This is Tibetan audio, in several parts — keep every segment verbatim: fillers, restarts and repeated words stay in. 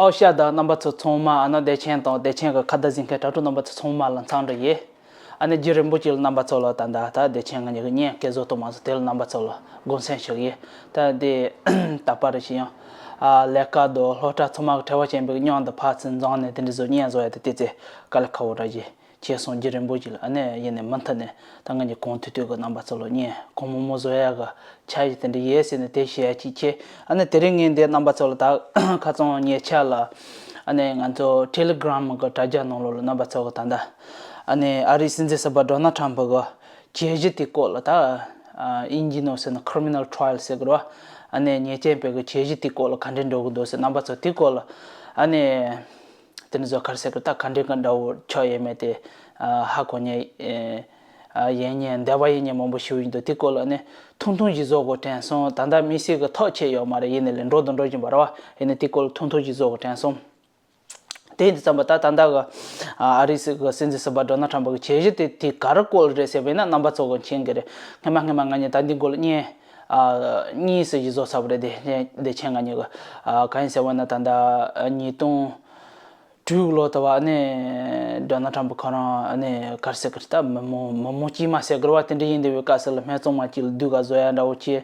ཨོ་ཤ་དང་རྣམ་པ་ཚོ་ཚང་མ། ཨ་ནི་བདེ་ཆེན་དང་བདེ་ཆེན་གྱི་ཁ་བརྡ་གཟིགས་མཁན་དྲ་གྲོགས་རྣམ་པ་ཚོ་ཚང་མ་ལ་འཚམས་འདྲི་ཡིན། ཨ་ནི་རྒྱུན་རིང་པོ་ཅིག་ལ་རྣམ་པ་ཚོ་ལ་ད་ལྟ་ད་བདེ་ཆེན་ང་གཉིས་ཀྱི་བརྙན་སྐད་བཟོ་གཏོང་མ་སོང་། དེ་ལ་རྣམ་པ་ཚོ་ལ་དགོངས་སེལ་ཞུ་གི་ཡིན། ད་དེ་ད་པ་རེ་ཞིག་ཡང་ཨ་ལས་ཀ་དང་སློབ་གྲྭ་ཚང་མ་གི་བྲེལ་བ་ཅན་པའི་མཉམ་དུ་ཕར་ཚུར་འཛོམས་ནས་དེ་འདྲ་བཟོ་བརྙན་བཟོ་ཡ་དེ་ཏི་ཙེ་དཀའ་ལས་ཁག་པོ་འདྲ་ཞིག་བྱས་སོང་། རྒྱུན་རིང་པོ་ཅིག་ལ་ཨ་ནི་ཡིན་ནའི་མུ་མཐུད་ནས་ད་ང་གཉིས་གོང་དུས་དུས་ཀྱི་རྣམ་པ་ཚོ་ལ་བརྙན་གང་མང་མང་བཟོ་ཡ་གི་འཆར་གཞི་དེ་འདྲ་ཡོད་ཟེར་ནས་དེ་བཤད་ཡ་གཅིག་བྱས། ཨ་ནི་དེ་རིང་ངས་འདི་རྣམ་པ་ཚོ་ལ་ད་ཁ་སང་ཉེ་ཆར་ལ་ཨ་ནི་ང་ཚོ་ཊེ་ལི་གྷི་རམ་གི་དྲ་རྒྱ་ནང་ལོགས་ལ་རྣམ་པ་ཚོ་གི་ད་ལྟ་ཨ་ནི་ཨ་རིའི་སྲིད་འཛིན་ཟུར་པ་ཌོ་ནལ་ཊམ་ཕ་གི་བྱས་རྗེས་དེ་སྐོར་ལ་ད་ཨ་དབྱིན་ཇིའི་ནང་ཟེར་ན་ཁི་རི་མི་ནལ་ཊྲ་ཡལ་ཟེར་གི་རེད་བ། ཨ་ནི་ཉེས་ཅན་པའི་གི་བྱས་རྗེས་དེ་སྐོར་ལ་ག་འདྲས་འགྲོ་གི་འདུག་ཟེར། རྣམ་པ་ཚོ་དེ་སྐོར་ལ་ཨ་ནི། དེ་ནི་བཟོ་གར་ཟེར་གི་ད་ག་འདྲའི་གི་འདྲ་བོ་ཆགས་ཡོད་མེད་དེ་ཨ་ཧ་གོ་མཁན་ཨ་ཡིན་མཁན་འདོད་པ་ཡོད་མཁན་མང་པོ་ཞིག་ཡིན་འདུག་དེ་སྐོར་ལ་ནི་ཐུང་ཐུང་ཞིག་བཟོ་དགོས་དྲན་སོང་། ད་ལྟ་དམིགས་བསལ་གི་ཐག་ཆད་ཡོད་མ་རེད། ཡིན་ནའི་ལས་འགྲོ་དང་འགྲོ་བཞིན་པ་རེད་བ། ཡིན་ནའི་དེ་སྐོར་ལ་ཐུང་ཐུང་ཞིག་བཟོ་དགོས་དྲན་སོང་། དེ་ཡིན་དུས་ཙམ་པ་ད་ད་ལྟ་གི་ཨ་རིའི་སྲིད་གི་སྲིད་འཛིན་ཟུར་པ་ཌོ་ནལ་ཊམ་ཕ་གི་བྱས་རྗེས་དེ་དེ་ག་རེ་སྐོར་རེད་ཟེར་བས་ན། རྣམ་པ་ཚོ་གི་མཁྱེན་གི་རེད། སྔན་མ་སྔན་མ་ང་གཉིས་ད་འདི་སྐོར་ལ་བརྙན་ཨ་གཉིས་སུ་ཞིག་བཟོ་ཚར་བ་རེད། དེ་དེ་ཆེན་ང་གཉིས་གི་ཨ་གང་ཡིན་ཟེར་བ་ན་ད་ལྟ་ཉིས་སྟོང་དྲུག་ལོ་དུ་བ་ནས་ཌོ་ནལ་ཊམ་ཕ་ཁོ་རང་ཨ་ནི་གར་ཟེར་གི་ད་མི་མང་མི་མང་དཀྱུས་མ་ཟེར་གི་རེད་བ། དེ་འདྲ་ཡིན་བསྡད་པའི་སྐབས་སུ་ལ་སྨད་འཚོང་མ་གཅིག་ལ་སྡུག་ག་བཟོ་ཡ་འདྲ་བོ་བྱས།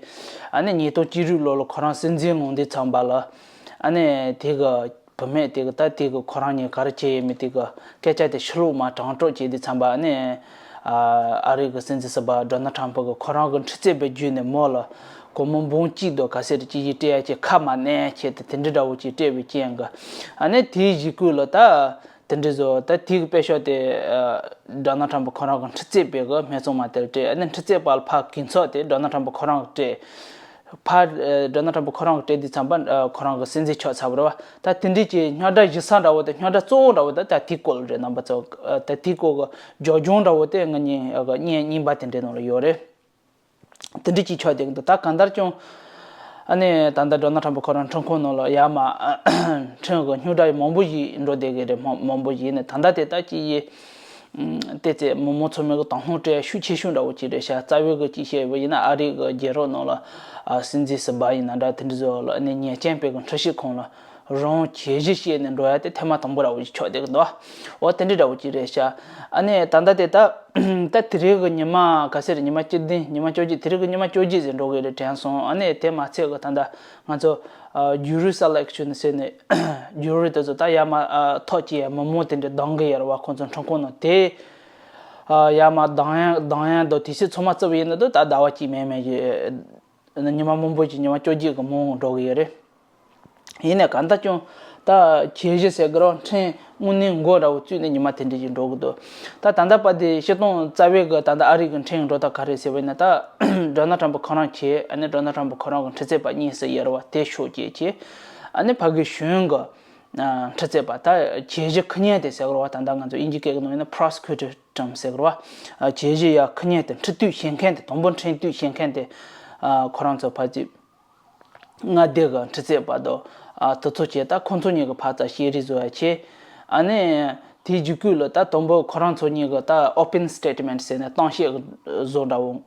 ཨ་ནི་ཉིས་སྟོང་བཅུ་དྲུག་ལོ་ལ་ཁོ་རང་སྲིད་འཛིན་ངང་དུས་ཚང་པ་ལ་ཨ་ནི་དེ་གི་བུད་མེད་དེ་གི་ད་དེ་གི་ཁོ་རང་གཉིས་ག་རེ་བྱས་ཡོད་མེད་དེ་གི་སྐད་ཆ་དེ་ཕྱི་ལོགས་མ་དྲང་དྲག་བྱས་དུས་ཙམ་པ་ཨ་ནི་ཨ་རི་གི་སྲིད་འཛིན་ཟུར་པ་ཌོ་ནལ་ཊམ་ཕ་གི་ཁོ་རང་གི་འཁྲིག་རྩོད་པའི་བརྒྱུད་ནས་མོ་ལ་སྒོར་མོ་འབུམ་གཅིག་དང་ག་ཚོད་ཅིག་ཅིག་སྤྲད་ཡ་ཅིག་ཁ་མ་ནས་བྱས་ཏེ་དེ་འདྲ་འདྲ་བོ་ཅིག་སྤྲད་པའི་རྐྱེན་གི་ཨ་ནི་དེའི་གཞུག་གུ་ལ་ད། དེ་འདྲ་བཟོ་ད་དེ་གི་དཔེ་ཤོག་དེ་ཨ་ཌོ་ནལ་ཊམ་ཕ་ཁོ་རང་གི་འཁྲིག་རྩོད་པའི་གི་སྨད་འཚོང་མ་དེར་སྤྲད། ཨ་ནི་འཁྲིག་རྩོད་པ་ལ་ཕར་གུན་ཚོགས་དེ་ཌོ་ནལ་ཊམ་ཕ་ཁོ་རང་གི་སྤྲད། ཕར་ཨ་ཌོ་ནལ་ཊམ་ཕ་ཁོ་རང་གི་སྤྲད་དུས་ཙམ་པ་ཨ་ཁོ་རང་གི་སྲིད་འཛིན་ཆགས་ཚར་བ་རེད་བ། ད་དེ་འདྲའི་གི་རྙོག་དྲ་ཞི་ས་འདྲ་བོ་དེ་རྙོག་དྲ་གཙོ་བོ་འདྲ་བོ་དེ་ད་དེ་སྐོར་ལ་རེད། རྣམ་པ་ཚོ་ཨ་ད་དེ་སྐོར་གི་རྒྱབ་ལྗོངས་འདྲ་བོ་དེ་ང་གཉིས་ཨ་གི་བརྙན་རྙིང་པ་དེ་འདྲའི་ནང་ལ་ཡོད་རེད། དེ་འདྲ་ཅིག་ཆགས་བསྡད་ཀྱི་འདུག་ད་གང་ལྟར་ཀྱང་ཨ་ནི་ད་ལྟ་ཌོ་ནལ་ཊམ་ཕ་ཁོ་རང་ཁྲིམས་ཁང་ནང་ལ་ཡར་མར་ཁྲིམས་ཀྱི་རྙོག་དྲ་མང་པོ་ཞིག་འགྲོ་བསྡད་ཀྱི་རེད། མང་མང་པོ་ཞིག་ནས་ད་ལྟ་དེ་ལྟ་ཅི་ཡིན། ཏོག་ཙམ་མི་མང་ཚང་མས་གི་དང་ལྷོང་སྤྲད་ཤུགས་ཆེ་ཤོས་འདྲ་བོ་ཅིག་རེད་ཤག་རྩ་བའི་གི་ཅིག་བཤད་པ་ཡིན་ན་ཨ་རི་གི་རྒྱལ་རབས་ནང་ལ་ཨ་སྲིད་འཛིན་ཟུར་པ་ཡིན་ན་འདྲ་དེ་འདྲ་བཟོ་ལ་ཨ་ནི་ཉེས་ཅན་པའི་གི་འཁྲུག་ཞིབ་ཁང་ལ། རང་བྱས་གཞི་བཤད་ནས་འགྲོ་ཡ་དེ་ཐེངས་མ་དང་པོ་འདྲ་བོ་ཞིག་ཆགས་བསྡད་ཀྱི་འདུག་འོ་དེ་འདྲ་འདྲ་བོ་ཅིག་རེད་ཤག་ཨ་ནི་ད་ལྟ་དེ་ད་ད་དེ་རིང་གི་ཉི་མ་ག་ཚོད་རེད། ཉི་མ་བཅུ་བདུན། ཉི་མ་བཅོ་བརྒྱད། དེ་རིང་གི་ཉི་མ་བཅོ་བརྒྱད་ཟིན་འགྲོ་གི་རེད་དྲན་སོང་། ཨ་ནི་དེ་མ་ཚད་གི་ད་ལྟ་ང་ཚོ་ཨ་ཇུ་རི་སེ་ལེག་ཤན་ཟེར་ནས་ཇུ་རི་དེ་ཚོ་ད་ཡར་མར་ཨ་ཐག་བཅད་ཡ་མི་མང་དེ་འདྲ་གདམ་གི་ཡོད་རེད་བ། ཁོང་ཚོ་ཁྲིམས་ཁང་ནང་དེ་ཨ་ཡར་མར་གདམ་ཡ་གདམ་ཡ་དང་དེ་ཚོ་ཚང་མ་རྩིས་པ་ཡིན་ན་ད་ཟླ་བ་གཅིག་མན་མན་ཞིག་ཉི་མ་མང་པོ་ཅིག་ཉི་མ་བཅོ་བརྒྱད་གི་མང་འགྲོ་གི་ཡོད་རེད། ཡིན་ནའི་གང་ལྟར་ཀྱང་ད་བྱས་གཞི་ཟེར་གི་རེད་བ། ཁྲིམས་དངོས་གནས་མགོ་འདྲ་བོ་བཙུགས་ནས་ཉི་མ་དེ་འདྲ་ཞིག་འགྲོ་གི་འདུག་ད་ད་ལྟ་བར་དེ་སྤྱིར་བཏང་རྩ་བའི་གི་ད་ལྟ་ཨ་རི་གི་ཁྲིམས་འགྲོ་སྟངས་ག་རེ་ཟེར་བ་ཡིན་ན། ད་ཌོ་ནལ་ཊམ་ཕ་ཁོ་རང་བྱས། ཨ་ནི་ཌོ་ནལ་ཊམ་ཕ་ཁོ་རང་གི་འཁྲིག་རྩོད་པ་གཉིས་སུ་ཡོད་རེད་བ། དེ་ཤོག་བྱས་བྱས། ཨ་ནི་ཕ་གི་གཞུང་གི་ཨ་འཁྲིག་རྩོད་པ་ད་བྱས་གཞི་ཁུ་ཉན་དེ་ཟེར་གི་རེད་བ། ད་ལྟ་ང་ཚོ་དབྱིན་ཇི་སྐད་གི་ནང་ཡིན་ན་prosecutor term ཟེར་གི་རེད་བ། ཨ་བྱས་གཞི་ཡ་ཁུ་ཉན་དེ་འཁྲིག་སྟོན་བྱེད་མཁན་དེ། དང་པོ་འཁྲིག་སྟོན་བྱེད་མཁན་དེ་ཨ་ཁོ་རང་ཚོ་ཕ་ཚིག་མངའ་སྡེ་གི་འཁྲིག་རྩོད་པ་དང་ཨ་དེ་ཚོ་བྱས། ད་ཁོང་ཚོ་གཉིས་ཀྱི་ཕར་ཚུར་བཤད་རེས་བཟོ་ཡ་བྱས། ཨ་ནི་དེའི་རྗེས་ལ་ད་དང་པོ་ཁོ་རང་ཚོ་གཉིས་ཀྱིས་ད་open statement ཟེར་ནས་གཏམ་བཤད་བཟོ་འདྲ་བོ།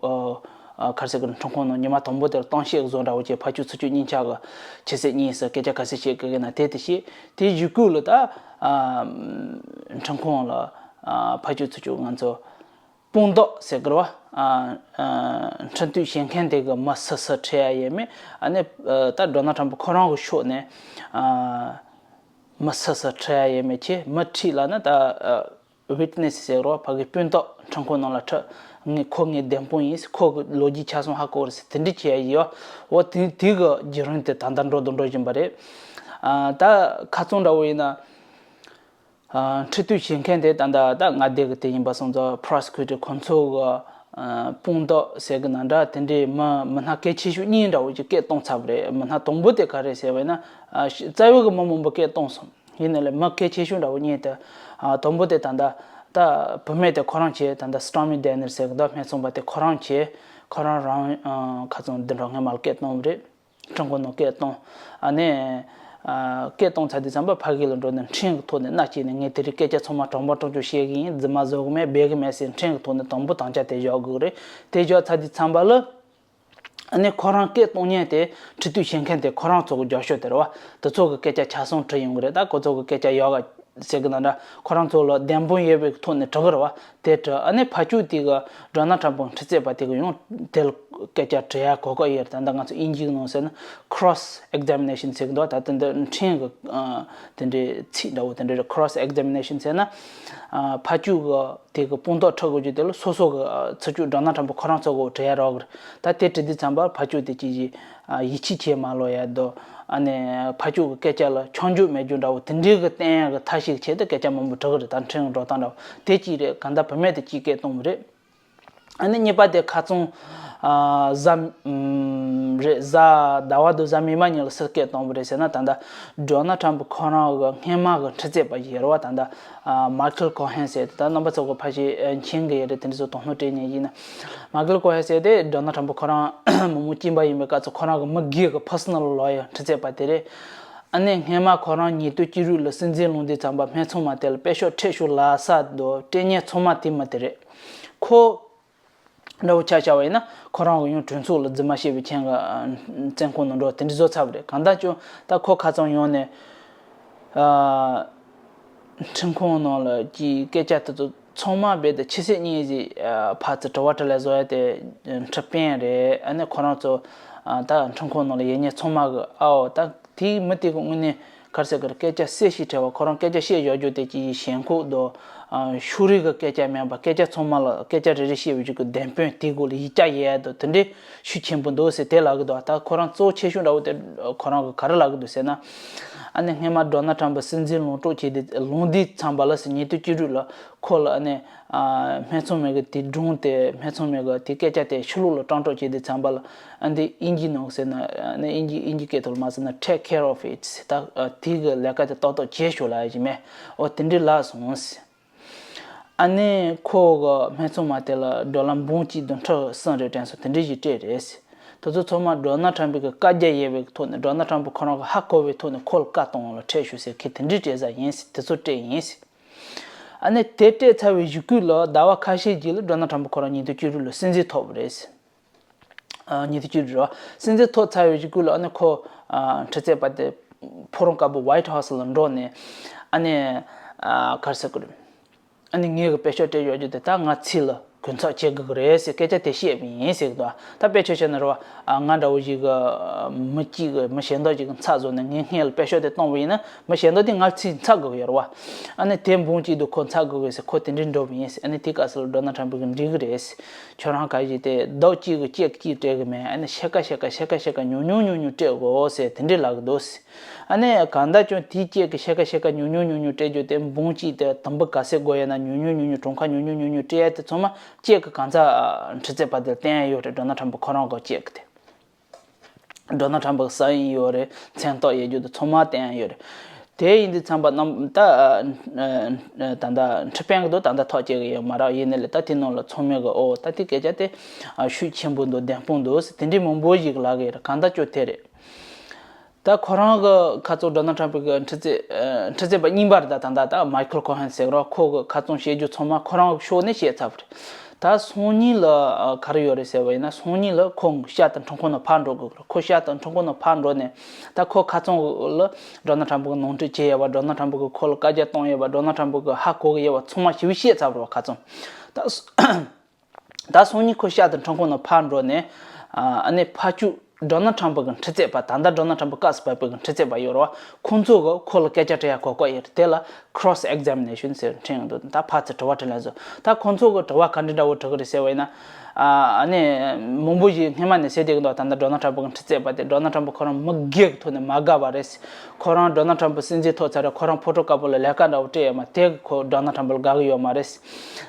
ཨ་ག་རེ་ཟེར་གི་རེད། ཁྲིམས་ཁང་ནང་ཉི་མ་དང་པོ་དེར་གཏམ་བཤད་བཟོ་འདྲ་བོ་བྱས། ཕར་ཕྱོགས་ཚུར་ཕྱོགས་གཉིས་ཆ་གི་ཁྱེད་ཚོ་གཉིས་སུ་སྐད་ཆ་ག་ཚོད་བཤད་དགོས་ན་དེ་དེ་བཤད། དེའི་རྗེས་ལ་ད་ཨ་ཁྲིམས་ཁང་ལ་ཨ་ཕར་ཕྱོགས་ཚུར་ཕྱོགས་ང་ཚོ་དཔང་རྟགས་ཟེར་གི་རེད་བ། ཨ་ཨ་འཁྲིག་སྟོན་བྱེད་མཁན་དེ་གི་མི་སུ་སུ་ཁྲིད་ཡ་ཡོད་མེད། ཨ་ནི་ཨ་ད་ཌོ་ནལ་ཊམ་ཕ་ཁོ་རང་གི་ཕྱོགས་ནས་ཨ་མི་སུ་སུ་ཁྲིད་ཡ་ཡོད་མེད་བྱས། མི་ཁྲིད་ལབ་ན་ད་ཨ་witness ཟེར་གི་རེད་བ། ཕ་གི་དཔང་རྟགས། ཁྲིམས་ཁང་ནང་ལ་ཁྲིད། ངས་ཁོ་ངའི་བདེན་དཔང་ཡིན། ཁོ་གི་ལོ་རྒྱུས་ཆ་ཚང་ཧ་གོ་རེད་ཟེར་དེ་འདྲ་བྱས་ཡ་ཡོད། འོ་དེ་དེ་གི་བརྒྱུད་རིམ་དེ་ད་ལྟ་འགྲོ་དང་འགྲོ་བཞིན་པ་རེད། ཨ་ད་ཁ་རྩང་འདྲ་བོ་ཡིན་ན། ཨ་འཁྲིག་སྟོན་བྱེད་མཁན་དེ་ད་ལྟ་ད་མངའ་སྡེ་གི་དེ་ཡིན་པ་སོང་ཙང་prosecutor ཁོང་ཚོ་གི་ཨ་དཔང་རྟགས་ཟེར་གི་ན་འདྲ། དེ་འདྲའི་མི་མི་སྣ་གལ་ཆེ་ཤོས་གཉིས་འདྲ་བོ་ཅིག་སྐད་བཏང་ཚར་བ་རེད། མི་སྣ་དང་པོ་དེ་ག་རེ་ཟེར་བ་ཡིན་ན། ཨ་ཤ་རྩ་བའི་གི་མི་མང་པོ་སྐད་བཏང་སོང་། ཡིན་ནའི་ལས་མི་གལ་ཆེ་ཤོས་འདྲ་བོ་གཉིས་དེ། ཨ་དང་པོ་དེ་ད་ལྟ་ད་བུད་མེད་དེ་ཁོ་རང་བྱས། ད་ལྟ་Stormy Daniels ཟེར་གི་འདུག་སྨད་འཚོང་པ་དེ་ཁོ་རང་བྱས། ཁོ་རང་རང་ཨ་ཁ་རྩང་འདི་འདྲ་སྔས་མ་ལ་སྐད་བཏང་བ་རེད། ཁྲིམས་ཁང་ནང་སྐད་བཏང་། ཨ་ནི་ཨ་སྐད་བཏང་ཚར་དུས་ཙམ་པ་ཕ་གི་ལ་འགྲོ་ནས་ཁྲིམས་ཀྱི་ཐོག་ནས་མནའ་སྐྱེལ་ནས། ངས་དེ་རིང་སྐད་ཆ་ཚང་མ་དྲང་པོ་དྲང་བཞག་བཤད་གི་ཡིན། རྫུན་མ་བཟོ་གི་མེད། སྦས་གི་མེད་ཟེར་ཁྲིམས་ཀྱི་ཐོག་ནས་དང་པོ་དམ་བཅའ་དེ་བཞག་དགོས་རེད། དེ་བཞག་ཚར་དུས་ཙམ་པ་ལ་ ཨ་ནི་ཁོ་རང་སྐད་གཏོང་མཁན་དེ་འཕྲིན་དུས་བྱེད་མཁན་དེ་ཁོ་རང་ཚོ་གི་རྒྱབ་ཤོག་དེ་རེད་བ། དེ་ཚོ་གི་སྐད་ཆ་ཆ་ཚང་བྲིས་ཡོང་གི་རེད། ད་ཁོ་ཚོ་གི་སྐད་ཆ་ཡག་ག་ཟེར་གི་ན་འདྲ། ཁོ་རང་ཚོ་ལ་བདེན་དཔང་ཡོད་པའི་ཐོག་ནས་བྲིས་གི་རེད་བ། དེ་བྲིས། ཨ་ནི་ཕ་ཕྱུག་དེ་གི་ཌོ་ནལ་ཊམ་པ་འཕྲིན་བརྩེད་པ་དེ་གི་ཡང་དེ་ལ་སྐད་ཆ་དྲི་ཡ་གོ་སྐབས་ཡོད་རེད། ད་ལྟ་ང་ཚོ་དབྱིན་ཇིའི་ནང་ཟེར་ན་cross examination ཟེར་གི་འདུག་ད་དེ་འདི་འཕྲིན་གི་ཨ་དེ་འདྲའི་ཚིག་འདྲ་བོ་དེ་འདྲ་རེད། cross examination ཟེར་ན་ཨ་ཕ་ཕྱུག་གི་དེ་གི་དཔང་རྟགས་འཁྲི་དགོས་རྒྱུ་དེ་ལ་སོ་སོ་གི་ཨ་ཚུར་ཕྱོགས་ཌོ་ནལ་ཊམ་པ་ཁོ་རང་ཚོ་གི་འོག་བྲིས་ཡ་རག་གི་རེད། ད་དེ་བྲིས་དུས་ཙམ་པ་ཕ་ཕྱུག་དེ་ཅིག་ཅིག་ཨ་ཡིད་ཆེས་བྱེད་མ་ལོ་ཡ་དོ། ཨ་ནི་ཕ་ཕྱུག་གི་སྐད་ཆ་ལ་ཆོས་འཇོག་མེད་རྒྱུ་འདྲ་བོ་དེ་འདྲའི་གི་བསྟན་ཡ་གི་ཐབས་ཤེས་ཆེད་དུ་སྐད་ཆ་མང་པོ་དྲི་གི་རེད། ད་འཕྲིན་འགྲོ་སྟངས་འདྲ་བོ་དེ་ཅིག་རེད། གང་ལྟར་བུད་མེད་དེ་གཅིག་སྐད་གཏོང་བ་རེད། ཨ་ནི་གཉིས་པ་དེ་ཁ་རྩང་ཨ་གཟའ་ཨམ་རེད། གཟའ་ཟླ་བ་དང་གཟའ་མིག་དམར་གཉིས་ལ་སུ་སྐད་གཏོང་བ་རེད་ཟེར་ན། ད་ལྟ་ཌོ་ནལ་ཊམ་པ་ཁོ་རང་གི་སྔོན་མ་གི་འཕྲིན་བརྩེད་པ་ཞིག་ཡོད་རེད་བ། ད་ལྟ་ཨ་མའི་ཁལ་ཀོ་ཧན་ཟེར་དེ། ད་རྣམ་པ་ཚོ་གི་ཕལ་ཆེར་ཨ་མཁྱེན་གི་ཡོད་རེད། དེ་འདྲ་ཚོ་དོ་སྣང་སྤྲད་མཁན་ཡིན་ན། མའི་ཁལ་ཀོ་ཧན་ཟེར་དེ་ཌོ་ནལ་ཊམ་པ་ཁོ་རང་མི་མང་སྤྱི་པ་ཡིན་པའི་སྐབས་སུ་ཁོ་རང་གི་མི་སྒེར་གི་personal lawyer འཕྲིན་བརྩེད་པ་དེ་རེད། ཨ་ནི་སྔོན་མ་ཁོ་རང་ཉེས་དོན་བསྐྱུར་རུས་ལ་སྲིད་འཛིན་ལངས་དུས་ཙམ་པ་སྨད་འཚོང་མ་དེ་ལ་དཔེ་ཤོག་སྤྲད་ཤོག་ལབ་ས་དང་སྤྲད་མཁན་ཚང་མ་དེ་མི་དེ་རེད། ཁོ་འདྲ་བོ་ཆ་བཞག་པ་ཡིན་ན་ཁོ་རང་གི་ཡང་གྲོས་ཚོགས་ལ་རྫུན་མ་བཤད་པའི་རྐྱེན་གྱིས་ཨ་བཙོན་ཁང་ནང་འགྲོ་དེ་འདྲ་བཟོ་ཚར་བ་རེད། གང་ལྟར་ཀྱང་ད་ཁོ་ཁ་རྩང་ཡོང་ནས་ཨ་ཁྲིམས་ཁང་ནང་ལ་གྱི་སྐད་ཆ་དེ་ཚོ་ཚང་མ་རྦད་དེ་ཕྱི་གསལ་གཉིས་ཀྱི་ཨ་ཕར་ཚུར་དྲི་བ་དྲིས་ལན་བཟོ་ཡ་དེ་འཁྲབ་སྟོན་རེད། ཨ་ནི་ཁོ་རང་ཚོ་ཨ་ད་ཁྲིམས་ཁང་ནང་ལ་ཡོད་མཁན་ཚང་མ་གི་ཨའོ་ད་དེའི་མི་དེ་གི་དངོས་གནས་ག་རེ་ཟེར་དགོས་རེད། སྐད་ཆ་གསལ་ཞིག་དྲིས་པ་ཁོ་རང་སྐད་ཆ་བཤད་བཞག་རྒྱུ་དེ་ཅིག་ཞེན་ཁོག་དང་ཨ་ཕྱོགས་རིས་ཀྱི་སྐད་ཆ་མིན་པ་སྐད་ཆ་ཚང་མ་ལ་སྐད་ཆ་རེ་རེ་བཤད་པའི་རྒྱུ་གི་བདེན་དཔང་དེའི་སྒོ་ལ་ཡིད་ཆེས་ཡོད་དོ་དེ་འདྲའི་ཤུགས་ཆེན་པོ་འདུག་ཟེར་དེ་ལབ་གི་འདུག་ད་ཁོ་རང་གཙོ་བོ་ཆེ་ཤོས་འདྲ་བོ་དེ་ཁོ་རང་གིས་ག་རེ་ལབ་གི་འདུག་ཟེར་ན། ཨ་ནི་སྔོན་མ་ཌོ་ནལ་ཊམ་པ་སྲིད་འཛིན་ལངས་གྲབས་བྱས་ཏེ་ལངས་དུས་ཙམ་པ་ལ་ཟེར། ཉེས་དོན་བསྐྱུར་རུས་ལ་ཁོ་ལ་ཨ་ནི་ཨ་སྨད་འཚོང་མའི་གི་དེ་སྒྲུང་དེ་སྨད་འཚོང་མའི་གི་དེ་སྐད་ཆ་དེ་ཕྱི་ལོགས་ལ་བཀྲམ་གྲབས་བྱས་དུས་ཙམ་པ་ལ། ཨ་འདི་དབྱིན་ཇིའི་ནང་ཟེར་ན་ཨ་ནི་དབྱིན་ཇི་དབྱིན་ཇི་སྐད་ཐོག་ལ་མ་ཟེར་ན་take care of it ཟེར། ད་ཨ་དེ་གི་ལས་ཀ་དེ་ཏག་ཏག་བྱེད་ཤོག་ལབ་ཡ་ཅིག་མེད། ཨོ་དེ་འདྲའི་ལབ་སོང་ཟེར། ཨ་ནི་ཁོ་གི་སྨད་འཚོང་མ་དེ་ལ་ཌོ་ལར་འབུམ་གཅིག་དང་ཁྲི་གསུམ་རེ་སྤྲད་སོང་། དེ་འདྲ་ཞིག་སྤྲད་རེད་ཟེར། དེ་ཚོ་ཚང་མ་ཌོ་ནལ་ཊམ་པ་གི་བཀའ་རྒྱ་ཡོད་པའི་ཐོག་ནས་ཌོ་ནལ་ཊམ་པ་ཁོ་རང་གི་ཧ་གོ་བའི་ཐོག་ནས་ཁོ་ལ་བཀའ་གཏོང་བ་ལ་ཁྲིད་ཤོག་ཟེར། ཁོས་དེ་འདྲའི་སྤྲད་ས་ཡིན་ཟེར། དེ་ཚོ་སྤྲད་ཡིན་ཟེར། ཨ་ནི་དེ་སྤྲད་ཚར་བའི་གཞུག་གུ་ལ་ཟླ་བ་ཁ་ཤས་རྗེས་ལ་ཌོ་ནལ་ཊམ་པ་ཁོ་རང་ཉེས་དོན་བསྐྱུར་རུས་ལ་སྲིད་འཛིན་ཐོབ་པ་རེད་ཟེར། ཨ་ཉེས་དོན་བསྐྱུར་རུས་རེད་བ། སྲིད་འཛིན་ཐོབ་ཚར་བའི་གཞུག་གུ་ལ་ཨ་ནི་ཁོ་ཨ་འཕྲིན་བརྩེད་པ་དེ་ཕོ་བྲང་དཀར་པོ་White House ལ་འགྲོ་ནས་ཨ་ནི་ཨ་ག་རེ་ཟེར་དགོས་རེད། ཨ་ནི་ངེད་ཀྱི་དཔེ་ཤོག་སྤྲད་ཡོད་རྒྱུ་དེ་ད་ང་ཚིག་ལ་གུན་ཚབ་བྱེད་དགོས་ཀྱི་རེད་ཟེར་སྐད་ཆ་དེ་བཤད་པ་ཡིན་ཟེར་གི་འདུག་ད་དཔེ་ཆ་བཤད་ན་རེད་བ། ཨ་ང་འདྲ་བོ་ཞིག་གི་མི་གཅིག་གི་མི་གཞན་དག་ཅིག་གི་ཚབ་བཟོས་ནས་ངའི་སྔོན་ལ་དཔེ་ཤོག་དེ་གཏོང་བ་ཡིན་ན་མི་གཞན་དག་དེ་ང་ཚིག་འཚབ་དགོས་ཀྱི་ཡོད་རེད་བ། ཨ་ནི་དེ་འབུམ་གཅིག་དེ་ཁོ་འཚབ་དགོས་ཀྱི་ཟེར། ཁོ་དེ་འདྲའི་འགྲོ་བ་ཡིན་ཟེར། ཨ་ནི་དེ་སྐབས་སུ་ལ་ཌོ་ནལ་ཊམ་པ་གིས་འགྲིག་གི་རེད་ཟེར། ཁྱོད་རང་ག་ཞིག་དེ་བདག་གཅིག་གིས་གཅིག་གཅིག་སྤྲད་གི་མེད། ཨ་ནི་ཕྱེད་ཀ་ཕྱེད་ཀ་ཕྱེད་ཀ་ཕྱེད་ཀ་ཉུང་ཉུང་ཉུང་ཉུང་སྤྲད་དགོས་ཟེར་དེ་འདྲའི་ལབ་གི་འདུག་ཟེར། ཨ་ནི་གང་ལྟར་ཀྱང་དེའི་གཅིག་གི་ཕྱེད་ཀ་ཕྱེད་ཀ་ཉུང་ཉུང་ཉུང་ཉུང་སྤྲད་རྒྱུ་དེ་འབུམ་གཅིག་དེ་དུམ་བུ་ག་ཚད་དགོས་ཡོད་ན་ཉུང་ཉུང་ཉུང་ཉུང་གྲངས་ཀ་ཉུང་ཉུང་ཉུང་ཉུང་སྤྲད་ཡ་དེ་ཚང་མ་གཅིག་གི་གང་ཚ་འཕྲི་ཚད་པ་དེར་བསྟན་ཡ་ཡོད་རེད། ཌོ་ནལ་ཊམ་པ་ཁོ་རང་གི་གཅིག་གི་དེ། ཌོ་ནལ་ཊམ་པ་གི་ས་ཡིན་ཡོད་རེད། མཚན་རྟགས་ཡོད་རྒྱུ་དེ་ཚང་མ་བསྟན་ཡ་ཡོད་རེད། དེ་ཡིན་དུས་ཙམ་པ་རྣམས་ད་ད་ལྟ་འཕྲི་སྤེལ་གི་འདུག་ད་ལྟ་ཐག་བཅད་གི་ཡོད་མ་རེད། ཡིན་ནའི་ལས་ད་དེ་ནང་ལ་ཚང་མས་གི་ཨོ་ད་དེ་སྐད་ཆ་དེ་ཤུགས་ཆེན་པོ་འདུག་བདེན་དཔང་འདུག་ཟེར་དེ་འདྲའི་མང་པོ་ཞིག་ལབ་གི་ཡོད་རེད། གང་ལྟར་ཀྱང་དེ་རེད། ད་ཁོ་རང་གི་ཁ་རྩང་ཌོ་ནལ་ཊམ་པ་གི་འཕྲི་ཚད་འཕྲི་ཚད་པ་རྙིང་པ་རེད། ད་ད་ད་ད་མའི་ཁལ་ཀོ་ཧན་ཟེར་རོ། ཁོ་གི་ཁ་རྩང་བཤད་རྒྱུ་ཚང་མ་ཁོ་རང་གི་ཕྱོགས་ནས་བཤད་ཚར་བ་རེད། ད་སང་ཉིན་ལ་ག་རེ་ཡོད་རེད་ཟེར་བ་ཡིན་ན། སང་ཉིན་ལ་ཁོ་ཤར་དུ་ཁྲིམས་ཁང་ནང་ཕར་འགྲོ་དགོས་ཀྱི་རེད། ཁོ་ཤར་དུ་ཁྲིམས་ཁང་ནང་ཕར་འགྲོ་ནས་ད་ཁོ་ཁ་རྩང་ལ་ཌོ་ནལ་ཊམ་པ་གི་ནོར་འཁྲུལ་བྱས་ཡོད་པ། ཌོ་ནལ་ཊམ་པ་གི་ཁོ་ལ་བཀའ་རྒྱ་བཏང་ཡོད་པ། ཌོ་ནལ་ཊམ་པ་གི་ཧ་གོ་གི་ཡོད་པ་ཚང་མ་ཞིབ་བཤད་ཚར་བ་རེད་བ། ཁ་རྩང་ད། ད་སང་ཉིན་ཁོ་ཤར་དུ་ཁྲིམས་ཁང་ནང་ཕར་འགྲོ་ནས་ཨ་ནི་ཕར་ཕྱོགས་ཌོ་ནལ་ཊམ་པ་གི་འཕྲི་ཚད་པ། ད་ལྟ་ཌོ་ནལ་ཊམ་པ་སྐབས་སུ་བབས་པའི་གི་འཕྲི་ཚད་པ་ཡོད་རེད་བ། ཁོང་ཚོ་གི་ཁོ་ལ་སྐད་ཆ་དྲི་ཡ་གོ་སྐབས་ཡོད་རེད། དེ་ལ་cross examination ཟེར་འཕྲིན་ཡོང་འདུག་ད་ཕར་ཚུར་དྲི་བ་དྲིས་ལན་བཟོ། ད་ཁོང་ཚོ་གི་དྲི་བ་ག་འདྲ་འདྲ་བོ་དྲི་གི་རེད་ཟེར་བ་ཡིན་ན། ཨ་ནི་མང་པོ་ཞིག་སྔོན་མ་ནས་ཟེར་བསྡད་གི་འདུག་ད་ལྟ་ཌོ་ནལ་ཊམ་པ་གི་འཕྲི་ཚད་པ་དེ་ཌོ་ནལ་ཊམ་པ་ཁོ་རང་མི་སྒེར་གི་ཐོག་ནས་མ་དགའ་བ་རེད། ཁོ་རང་ཌོ་ནལ་ཊམ་པ་སྲིད་འཛིན་ཐོབ་ཚར་རེད། ཁོ་རང་ཕོ་བྲང་དཀར་པོ་ལ་ལས་ཀ་འདྲ་བོ་སྤྲད་ཡོད་མ་དེ་གི་ཁོ་ཌོ་ནལ་ཊམ་པ་ལ་དགའ་གི་ཡོད་མ་རེད།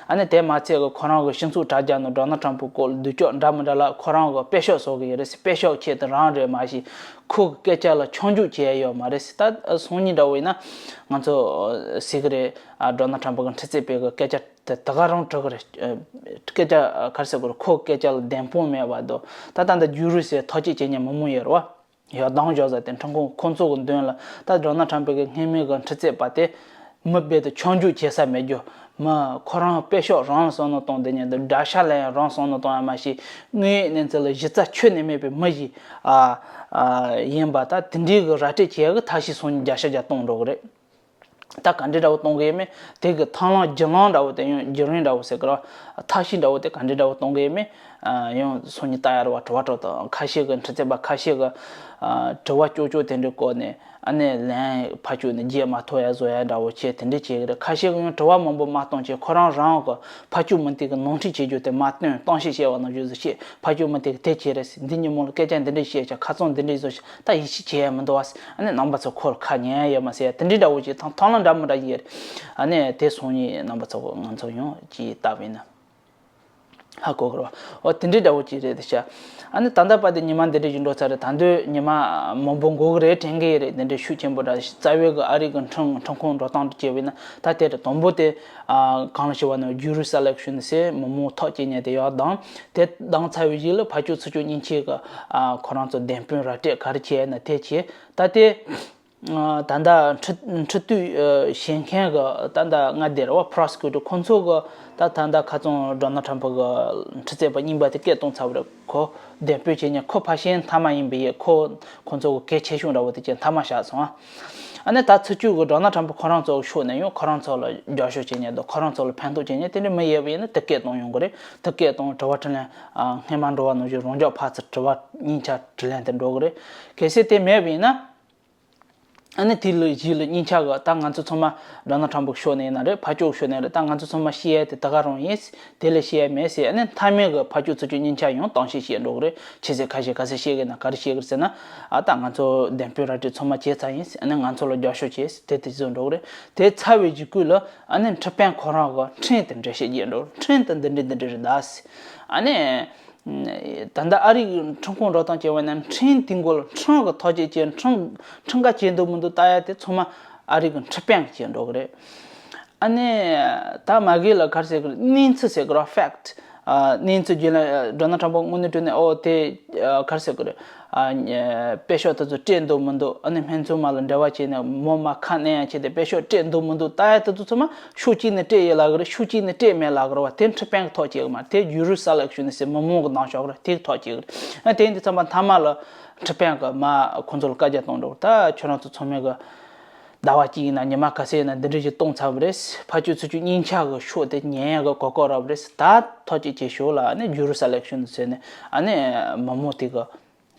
ཨ་ནི་དེ་མ་ཚད་གི་ཁོ་རང་གི་སྤྱི་ཚོགས་དྲ་རྒྱ་ནང་ཌོ་ནལ་ཊམ་པ་སྐོར་ལ་སྡུག་ཅག་འདྲ་མི་འདྲ་ལ་ཁོ་རང་གི་དཔེ་ཤོག་བཟོ་གི་ཡོད་རེད། དཔེ་ཤོག་ཆེད་དུ་རང་རེད་མ་གཞི་ཁོ་གི་སྐད་ཆ་ལ་ཆ་འཇོག་བྱས་ཡོད་མ་རེད། ད་སང་ཉིན་འདྲ་བོ་ཡིན་ན་ང་ཚོ་ཟེར་གི་རེད། ཨ་ཌོ་ནལ་ཊམ་པ་གི་འཕྲི་ཚད་པའི་གི་སྐད་ཆ་དེ་ད་ག་རང་དྲི་གི་རེད། སྐད་ཆ་ག་རེ་ཟེར་དགོས་རེད། ཁོ་གི་སྐད་ཆ་ལ་བདེན་དཔང་མེད་པ་འདུག་ད་ད་ལྟ་བསྒྱུར་རེས་ཟེར་ཐག་གཅོད་བྱེད་མཁན་མི་མང་ཡོད་རེད་བ། ཡར་ལྡང་འཇོག་ས་དེ་ཁྲིམས་ཁང་ཁོང་ཚོ་གི་མདུན་ལ་ད་ཌོ་ནལ་ཊམ་པ་གི་སྔོན་མའི་གི་འཕྲི་ཚད་པ་དེ་མི་རྦད་དེ་ཆ་འཇོག་བྱེད་ས་མེད་རྒྱུ། མི་ཁོ་རང་དཔེ་ཤོག་རང་བསམ་བློ་གཏོང་དེ་ཉན་དུ་དགྲ་ཤ་ལ་ཡང་རང་བསམ་བློ་གཏོང་ཡ་མ་ཤེས། དངོས་ཡོད་གནས་ཚུལ་ལ་གཞི་རྩ་ཁྱོན་ནས་མེད་པའི་མི་ཞིག་ཨ་ཨ་ཡིན་པ་ད་དེ་འདྲའི་གི་ར་སྤྲོད་བྱེད་ཡ་གི་ཐབས་ཤེས་སོང་ཉིན་བརྒྱ་ཆ་བརྒྱ་གཏོང་འགྲོ་གི་རེད། ད་ག་འདྲའི་འདྲ་བོ་གཏོང་གི་ཡོད་མེད་དེ་གི་ཐང་ལང་རྒྱུ་ལང་འདྲ་བོ་དེ་ཡང་རྒྱུ་རིང་འདྲ་བོ་ཟེར་གི་ར་ཐབས་ཤེས་འདྲ་བོ་དེ་ག་འདྲའི་འདྲ་བོ་གཏོང་གི་ཡོད་མེད་ཡང་སོང་ཉིན་ལྟ་ཡ་རེད་བ། དྲི་བ་དྲི་དང་ཁ་ཤས་གི་འཕྲི་ཚད་པ་ཁ་ཤས་གི་དྲི་བ་ཅོ་ཅོ་དེ་འདྲའི་སྐོར་ནས། ཨ་ནི་ལན་ཕར་ཕྱོགས་ནས་རྒྱས་མ་ཐུབ་ཡ་བཟོ་ཡ་འདྲ་བོ་བྱས་དེ་འདྲ་བྱེད་ཀྱི་རེད། ཁ་ཤས་ཀྱིས་ཡང་དྲི་བ་མང་པོ་མ་གཏོང་བྱས་ཁོ་རང་རང་གི་ཕར་ཕྱོགས་མི་དེ་གི་ནོར་འཁྲུལ་བྱེད་རྒྱུ་དེ་མ་སྟོན། གཏམ་བཤད་བྱས་པ་ནང་བཞིན་བཟོ་བྱས་ཕར་ཕྱོགས་མི་དེ་གི་དེ་བྱས་རེད་ཟེར། འདི་ཉིན་མོ་ལ་སྐད་ཆ་འདི་འདྲ་བཤད་ཆ་ཁ་ཚང་འདི་འདྲ་བཟོ་ཆ་ད་ཡིད་ཆེས་བྱེད་ཡ་མི་འདུག་བ་ཟེར། ཨ་ནི་རྣམ་པ་ཚོ་ཁོ་ལ་ཁ་ཉན་ཡ་ཡོད་མ་ཟེར་ཡ་དེ་འདྲ་འདྲ་བོ་ཅིག་ཐང་ཐང་ལ་འདྲ་མི་འདྲ་ཡོད་རེད། ཨ་ནི་དེ་སོང་ཉིན་རྣམ་པ་ཚོ་ང་ཚོ་ཡང་ཅིག་ལྟ་བས་ན། ཧ་གོ་གི་རེད་བ། འོ་དེ་འདྲའི་འདྲ་བོ་ཅིག་རེད་དེ་ཤ། ཨ་ནི་ད་ལྟ་བར་དུ་ཉི་མ་འདི་འདྲ་ཞིག་འགྲོ་ཚར་རེད། ད་དུང་ཉི་མ་མང་པོ་འགོར་གི་རེད་དྲན་གི་ཡོད་རེད། འདི་འདྲའི་ཤུགས་ཆེན་པོ་འདྲ་ཞིག་རྩ་བའི་གི་ཨ་རི་གི་འཕྲིན་འཕྲིན་ཁང་འགྲོ་སྟངས་དུ་བྱས་པས་ན་ད་དེ་རེད། དང་པོ་དེ་ཨ་གང་ལ་ཞུ་བ་ན་ཇུ་རི་སེ་ལེག་ཤན་ཟེར་མི་མང་ཐག་བཅད་ཉན་དེ་ཡག་དང་དེ་བཏང་ཚར་བའི་གཞུག་ལ་ཕར་ཕྱོགས་ཚུར་ཕྱོགས་གཉིས་ཆའི་གི་ཨ་ཁོ་རང་ཚོ་བདེན་དཔང་ར་སྤྲོད་ག་རེ་བྱས་ན་དེ་བྱས་ད་དེ། ད་ལྟ་འཁྲི་འཁྲི་དུས་བྱེད་མཁན་གི་ད་ལྟ་མངའ་སྡེ་རེད་བ། པོ་རོ་སི་ཀིའུ་ཊར་ཁོང་ཚོ་གི་ད་ད་ལྟ་ཁ་རྩང་ཌོ་ནལ་ཊམ་པ་གི་འཁྲི་རྩོད་པ་རྙིང་པ་དེ་སྐད་བཏང་ཚར་བ་རེད། ཁོ་བདེན་དཔང་བྱེད་མཁན་ཁོ་ཕལ་ཆེར་མཐའ་མ་ཡིན་པ་ཡིན། ཁོ་ཁོང་ཚོ་གི་གལ་ཆེ་ཤོས་འདྲ་བོ་དེ་ཅན་མཐའ་མ་བཞག་སོང་ཨ། ཨ་ནི་ད་ཚུར་ཕྱོགས་གི་ཌོ་ནལ་ཊམ་པ་ཁོ་རང་ཚོ་གི་ཕྱོགས་ནས་ཡང་ཁོ་རང་ཚོ་ལ་རྒྱབ་སྐྱོར་བྱེད་མཁན་དང་ཁོ་རང་ཚོ་ལ་ཕན་ཐོགས་བྱེད་མཁན་དེ་འདྲ་མི་ཡོད་པ་ཡིན་ན་དེ་སྐད་གཏོང་ཡོང་གི་རེད། དེ་སྐད་གཏོང་དྲི་བ་དྲིས་ལན་སྔས་མ་འགྲོ་བ་ནང་བཞིན་རང་འཇགས་ཕར་ཚུར་དྲི་བ་སྙིང་ཆ་དྲིས་ལན་དེ་འགྲོ་གི་རེད། གལ་སྲིད་དེ་མེད་པ་ཡིན་ན། ཨ་ནི་དེ་ལ་གཞི་ལ་སྙིང་ཆ་གི་ད་ང་ཚོ་ཚང་མ་ཌོ་ནལ་ཊམ་པ་གི་ཕྱོགས་ནས་ཡིན་ན་རེད། ཕར་ཕྱོགས་ཕྱོགས་ནས་རེད། ད་ང་ཚོ་ཚང་མ་བཤད་ཡ་དེ་ད་ག་རང་ཡིན། དེ་ལས་བཤད་ཡ་མེད་ཟེར། ཨ་ནི་མཐའ་མའི་གི་ཕར་ཕྱོགས་ཚུར་ཕྱོགས་སྙིང་ཆ་ཡང་གཏམ་བཤད་བཤད་འགྲོ་གི་རེད། ཆི་ཟེར་ཁ་ཤས་ག་ཟེར་བཤད་གི་ན་ག་རེ་བཤད་གི་རེད་ཟེར་ན། ཨ་ད་ང་ཚོ་བདེན་དཔང་ར་སྤྲོད་ཚང་མ་བྱས་ཚར་ཡིན། ཨ་ནི་ང་ཚོ་ལ་རྒྱབ་སྐྱོར་བྱས་དེ་དེ་ཚོ་འགྲོ་གི་རེད། དེ་ཚར་བའི་གཞུག་གུ་ལ་ཨ་ནི་འཁྲི་དཔོན་ཁོ་རང་གི་འཕྲིན་དེ་འགྲེལ་བཤད་བརྒྱབ་འགྲོ། འཕྲིན་དེ་འདི་འདྲ་འདི་འདྲ་རེད་ད་ཟེར། ཨ་ནི། ད་ལྟ་ཨ་རི་གི་འཕྲིན་ཁང་འགྲོ་སྟངས་བྱས་པ་ན་འཕྲིན་དེ་མགོ་ལ་འཕྲིན་གི་ཐག་གཅོད་བྱས། འཕྲིན་འཕྲིན་ག་བྱེད་འདུག་མི་འདུག་ལྟ་ཡ་དེ་ཚང་མ་ཨ་རི་གི་འཁྲི་དཔོན་གིས་བྱེད་འགྲོ་གི་རེད། ཨ་ནི་ད་མ་གི་ལ་ག་རེ་ཟེར་གི་རེད། གནས་ཚུལ་ཟེར་གི་རེད། ཕེག་ཊི། གནས་ཚུལ་རྒྱུན་ལ་ཌོ་ནལ་ཊམ་པ་དངོས་གནས་དྲན་ནས་ཨོ་དེ་ག་རེ་ཟེར་གི་རེད། དཔེ་ཤོག་དེ་ཚོ་སྤྲད་འདུག་མི་འདུག་ཨ་ནི་སྨན་ཚོང་མ་ལ་འབྲེལ་བ་བྱས་ནས་མོ་མ་ཁ་གནོན་ཡ་བྱས་ཏེ་དཔེ་ཤོག་སྤྲད་འདུག་མི་འདུག་ལྟ་ཡ་དེ་ཚོ་ཚང་མ་ཕྱོགས་གཅིག་ནས་སྤྲད་ཡོད་ལབ་གི་རེད། ཕྱོགས་གཅིག་ནས་སྤྲད་མེད་ལབ་གི་རེད་བ། དེ་འཁྲི་དཔོན་གི་ཐག་བཅད་གི་མ་རེད། དེ་ཇུ་རི་སེ་ལེག་ཤན་ཟེར་མི་མང་གི་གནང་ཕྱོགས་གི་རེད། དེ་གི་ཐག་བཅད་གི་རེད། ཨ་དེ་འདི་ཚང་མ་མཐའ་མ་ལ་འཁྲི་དཔོན་གི་མ་ཁོང་ཚོ་ལ་བཀའ་རྒྱ་གཏོང་འགྲོ་གི། ད་ཁྱོད་རང་ཚོ་ཚང་མས་གི་ཟླ་བ་གཅིག་ཡིན་ན་ཉི་མ་ག་ཚོད་ཡིན་ན་འདི་འདྲ་ཞིག་གཏོང་ཚར་བ་རེད། ཕར་ཕྱོགས་ཚུར་ཕྱོགས་གཉིས་ཆ་གི་ཕྱོགས་དེ་ཉན་ཡ་གི་གོ་སྐབས་རག་པ་རེད། ད་ཐག་གཅོད་བྱེད་ཤོག་ལ་ཨ་ནི་ཇུ་རི་སེ་ལེག་ཤན་ཟེར་ནས་ཨ་ནི་མི་མང་དེ་གི་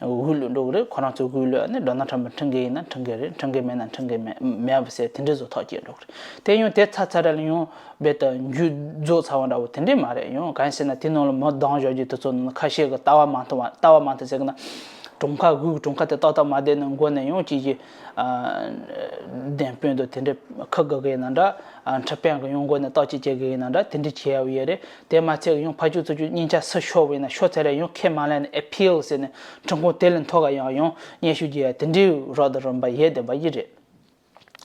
འོས་བླུགས་འགྲོ་གི་རེད། ཁོ་རང་ཚོའི་འོས་བླུགས་ནས་ཌོ་ནལ་ཊམ་པ་འཁྲི་གི་ཡིན་ན་འཁྲི་གི་རེད། འཁྲི་གི་མེད་ན་འཁྲི་གི་མེད་མེད་པ་ཟེར་དེ་འདྲ་བཟོ་ཐག་བཅད་འགྲོ་གི་རེད། དེ་ཡང་དེ་ཚར་ཚར་ར་ལ་ཡང་རྦད་དེ་མཇུག་རྫོགས་ཚར་བ་འདྲ་བོ་དེ་འདྲས་མ་རེད། ཡང་གང་ཡིན་ཟེར་ན་དེ་ནང་ལ་མི་གདམ་བཞག་རྒྱུ་དེ་ཚོ་ནང་ཁ་ཤས་ཀྱིས་ལྟ་བ་མ་མཐུན་པ། ལྟ་བ་མ་མཐུན་ཟེར་གི་ན་གྲངས་ཀ་དགོས་གི་གྲངས་ཀ་དེ་ཏག་ཏག་མ་བསྡད་ནས་མགོ་ནས་ཡང་ཅིག་ཅིག་བདེན་དཔང་དང་དེ་འདྲས་ཁུར་དགོས་གི་ཡིན་ན་འདྲ། འཁྲི་དཔོན་གི་ཡང་མགོ་ནས་བརྟག་དཔྱད་བྱེད་གི་ཡིན་ན་འདྲ། དེ་འདྲས་བྱེད་ཡ་ཡོད་རེད། དེ་མ་ཚད་ཡང་ཕར་ཕྱོགས་ཚུར་ཕྱོགས་གཉིས་ཆ་སུ་ཤོར་བ་ཡིན་ན་ཤོར་ཚར་རེད། ཡང་ཁས་མ་ལེན་ནས་ཨི་པིལ་ཟེར་ནས་འཁྲིམས་ཁང་དེ་ལས་མཐོ་ག་ཡང་ཡང་སྙན་ཞུ་རྒྱག་ཡ་དེ་འདྲའི་རོགས་དང་རིམ་པ་ཡོད་བསྡད་པ་ཡིན་རེད།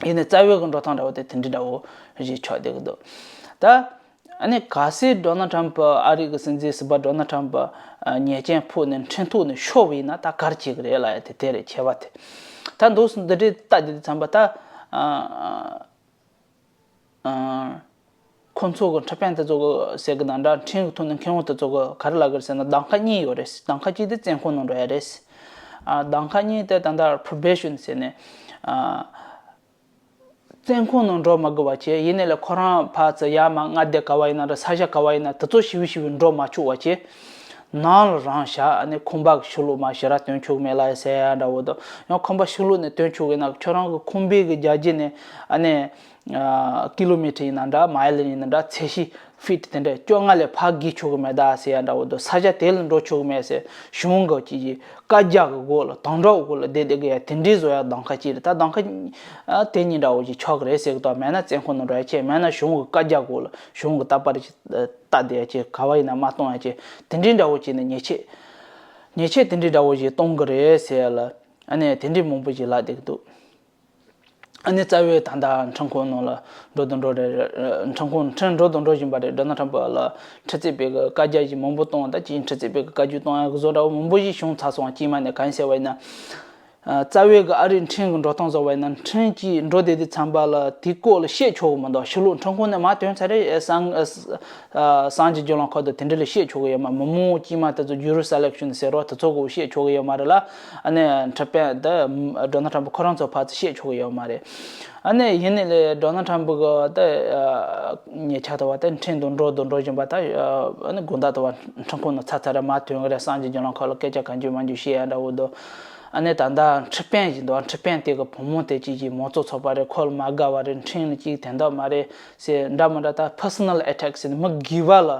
ཡིན་ནའི་རྩ་བའི་གི་འགྲོ་སྟངས་འདྲ་བོ་དེ་དེ་འདྲའི་འདྲ་བོ་ཞིག་ཆགས་བསྡད་གི་འདུག་ད་ཨ་ནི་གལ་སྲིད་ཌོ་ནལ་ཊམ་པ་ཨ་རི་གི་སྲིད་འཛིན་ཟུར་པ་ཌོ་ནལ་ཊམ་པ་ཉེས་ཅན་ཕོག་ནས་འཁྲིམས་ཐོག་ནས་ཤོར་བ་ཡིན་ན་ད་ག་རེ་བྱེད་གི་རེད་ལབ་ཡ་དེ་དེ་རེད་ཁྱད་པར་དེ། ད་འདུག་སེ་འདི་འདྲའི་ལྟ་བསྡད་དུས་ཙམ་པ་ད། ཁོང་ཚོ་གི་འཁྲི་དཔོན་དེ་ཚོ་གི་ཟེར་གི་ན་འདྲ། འཁྲིམས་ཀྱི་ཐོག་ནས་མཁས་དབང་དེ་ཚོ་གི་ག་རེ་ལབ་གི་རེད་ཟེར་ན་གདམ་ཁ་གཉིས་ཡོད་རེད། གདམ་ཁ་གཅིག་དེ་བཙོན་ཁང་ནང་འགྲོ་ཡ་རེད། ཨ་གདམ་ཁ་གཉིས་དེ་ད་ལྟ་པོ་རོ་བེ་ཤན་ཟེར་ནས་ཨ་བཙོན་ཁང་ནང་འགྲོ་མ་དགོས་པ་བྱས། ཡིན་ནའི་ལས་ཁོ་རང་ཕར་ཚུར་ཡར་མར་མངའ་སྡེ་ག་བ་ཡིན་ན་འདྲ། ས་ཆ་ག་བ་ཡིན་ན་དེ་ཚོ་ཞིབ་ཞིབ་འགྲོ་མ་ཆོག་པ་བྱས། ནང་ལ་རང་བཞག་ཨ་ནི་ཁང་པ་གི་ཕྱི་ལོགས་མར་ཞེ་དྲག་སྟོན་ཆོག་གི་མེད་ལབ་ཡ་ཟེར་ཡ་འདྲ་བོ་དང་། ཡང་ཁང་པ་ཕྱི་ལོགས་ནས་སྟོན་ཆོག་གི་ན་ཁྱོད་རང་གི་ཁང་པའི་གི་རྒྱ་ཁྱོན་ནས་ཨ་ནི། ཀི་ལོ་མི་ཊར་ཡིན་ན་འདྲ། མའི་ལི་ཡིན་ན་འདྲ། ཚད་གཞི་ཕིཊ་དེ་འདྲ་བཅོ་ལྔ་ལས་ཕར་བརྒལ་ཆོག་གི་མེད་ད་ཟེར་ཡ་འདྲ་བོ་འདུག་ས་ཆ་དེ་ལ་འགྲོ་ཆོག་གི་མེད་ཟེར། གཞུང་གི་ཅིག་གི་བཀའ་རྒྱ་གི་འོག་ལ་དམ་དྲག་འོག་ལ་བསྡད་བསྡད་གི་ཡ་དེ་འདྲའི་བཟོ་ཡ་གདམ་ཁ་ཅིག་རེད། ད་གདམ་ཁ་དེ་གཉིས་འདྲ་བོ་ཅིག་ཆགས་གི་རེད་ཟེར་གི་འདུག་མེད་ན་བཙོན་ཁང་ནང་འགྲོ་ཡ་ཆེད། མེད་ན་གཞུང་གི་བཀའ་རྒྱ་གི་འོག་ལ་གཞུང་གི་ལྟ་བར་ཅིག་ལྟ་བསྡད་ཡ་ཅིག་ག་བ་ཡིན་ན་མ་གཏོང་ཡ་ཅིག་དེ་འདྲའི་འདྲ་བོ་ཅིག་ནས་ཉེས་ཆད་ཉེས་ཆད་དེ་འདྲའི་འདྲ་བོ་ཅིག་གཏོང་གི་རེད་ཟེར་ཡ་ལ་ཨ་ནི་དེ་འདྲའི་མང་པོ་ཅིག་ལབ་བསྡད་གི་འདུག་ཨ་ནི་རྩ་བའི་ད་ལྟ་འཁྲུན་ཁང་ནང་ལ་འགྲོ་དང་འགྲོ་རེད། འཁྲུན་ཁང་འཁྲུན་འགྲོ་དང་འགྲོ་བཞིན་པ་རེད། ཌོ་ནལ་ཊམ་པ་ལ་འཁྲིད་རྩིས་པའི་གི་བཀའ་རྒྱ་ཞིག་མང་པོ་གཏོང་བ་ད་ཅིག་འཁྲིད་རྩིས་པའི་གི་བཀའ་བརྒྱུད་གཏོང་ཡ་གི་བཟོ་འདྲ་བོ་མང་པོ་ཞིག་བྱུང་ཚར་སོང་བ། དཀྱིལ་མ་ནས་གང་ཡིན་ཟེར་བ་ཡིན་ན་ རྩ་བའི་གི་ཨ་རིའི་ཁྲིམས་ཀྱི་འགྲོ་སྟངས་བཟོ་བ་ཡིན་ན། ཁྲིམས་ཀྱིས་འགྲོ་བསྡད་དུས་ཙམ་པ་ལ་དེའི་སྐོར་ལ་བཤད་ཆོག་གི་མི་འདུག་ཕྱི་ལོགས་ཁྲིམས་ཁང་ནས་མར་ཐོན་ཚར་རེད། སངས་སངས་རྒྱས་བརྒྱུད་ལམ་ཁག་ཏུ་དེ་འདྲ་ལ་བཤད་ཆོག་གི་ཡོད་མ། མི་མང་དཀྱུས་མ་དེ་ཚོ་jury selection ཟེར་རོ། དེ་ཚོ་གི་བཤད་ཆོག་གི་ཡོད་མ་རེད་ལ། ཨ་ནི་ཁྲིམས་དཔོན་དེ་ཌོ་ནལ་ཊམ་པ་ཁོ་རང་ཚོ་ཕར་ཚུར་བཤད་ཆོག་གི་ཡོད་མ་རེད། ཨ་ནི་ཡིན་ནའི་ལས་ཌོ་ནལ་ཊམ་པ་གི་དེ་ཉེ་ཆར་དུ་བ་དེ་ཁྲིམས་དང་འགྲོ་དང་འགྲོ་བཞིན་པ་དེ། ཨ་ནི་དགོང་དག་དུ་བ་ཁྲིམས་ཁང་ནང་ཚར་ཚར་རེ་མར་ཐོན་གི་རེད། སངས་རྒྱས་བརྒྱུད་ལམ་ཁག་ལ་སྐད་ཆ་གང་བྱུང་མང་བྱུང་བཤད་ཡ་འདྲ་བོ་འདུག་ཨ་ནི་ད་ལྟ་ཁྲིམས་དཔོན་ཞིག་འདུག་ཁྲིམས་དཔོན་དེ་གི་བུ་མོ་དེ་ཅིག་གིས་མང་གཙོ་ཚོགས་པ་རེད། ཁོ་ལ་མ་དགའ་བ་རེད། ཁྲིམས་ལ་ཅིག་དོན་དག་མ་རེད་ཟེར་འདྲ་མི་འདྲ། ད་personal attack ཟེར་ནས་མི་སྒེར་བ་ལ་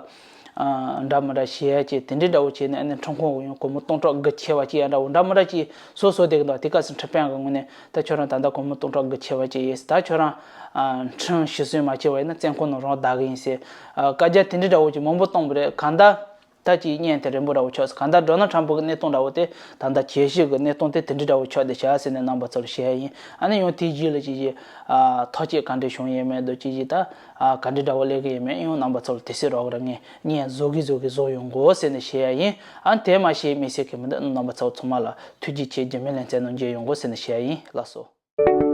ཨ་འདྲ་མི་འདྲ་བྱེད་ཡ་ཅིག་དེ་འདྲའི་འདྲ་བོ་བྱས་ནས། ཨ་ནི་ཁྲིམས་ཁང་གི་ཡང་སྒོར་མོ་སྟོང་ཕྲག་དགུ་ཁྱེར་བ་ཅིག་ཡ་འདྲ་བོ་འདྲ་མི་འདྲ་ཅིག་བཟོ་བཟོ་བསྡད་ཀྱི་འདུག་དེ་སྐབས་སུ་ཁྲིམས་དཔོན་གིས་དངོས་གནས་ད་ཁྱོད་རང་ད་ལྟ་སྒོར་མོ་སྟོང་ཕྲག་དགུ་ཁྱེར་བ་ཅིག་ཡིན། ད་ཁྱོད་རང་ཨ་ཁྲིམས་ཞིག་གསོ་མ་བྱས་པ་ཡིན་ན་བཙོན་ཁང་ནང་རང་བདའ་གི་ཡིན་ཟེར། ཨ་བཀའ་རྒྱ་དེ་འདྲའི་འདྲ་བོ་ཅིག་མང་པོ་བཏང་བ་རེད། གང་ལྟར་ད་ཅིག་བརྙན་དེ་རན་པོ་འདྲ་བོ་ཆགས་སོང་། གང་ལྟར་ཌོ་ནལ་ཊམ་པ་གི་གནས་སྟངས་འདྲ་བོ་དེ་ད་ལྟ་གལ་སྲིད་གི་གནས་སྟངས་དེ་དེ་འདྲའི་འདྲ་བོ་ཆགས་བསྡད་བྱ་ཟེར་ནས་རྣམ་པ་ཚོ་ལ་བཤད་ཡ་ཡིན། ཨ་ནི་ཡང་དེའི་རྗེས་ལ་ཅིག་ཅིག་ཨ་ཐག་གཅོད་ག་འདྲ་བྱུང་ཡོད་མེད་དང་། ཅིག་ཅིག་ད་ཨ་ག་འདྲའི་འདྲ་བོ་སླེབས་གི་ཡོད་མེད་ཡང་རྣམ་པ་ཚོ་ལ་དེ་སྲིད་རོགས་ར་ངས་བརྙན་བཟོ་གི་བཟོ་གི་བཟོ་ཡོང་གོ་ཟེར་ནས་བཤད་ཡ་ཡིན། ཨ་ནི་དེ་མ་ཤེས་མི་ཤེས་གི་མི་འདུག་རྣམ་པ་ཚོ་ཚང་མ་ལ་ཐུགས་རྗེ་ཆེ། རྒྱུས་མེད་ལན་ཚན་ནང་མཇལ་ཡོང་གོ་ཟེར་ནས་བཤད་ཡ་ཡིན། ལགས་སོ།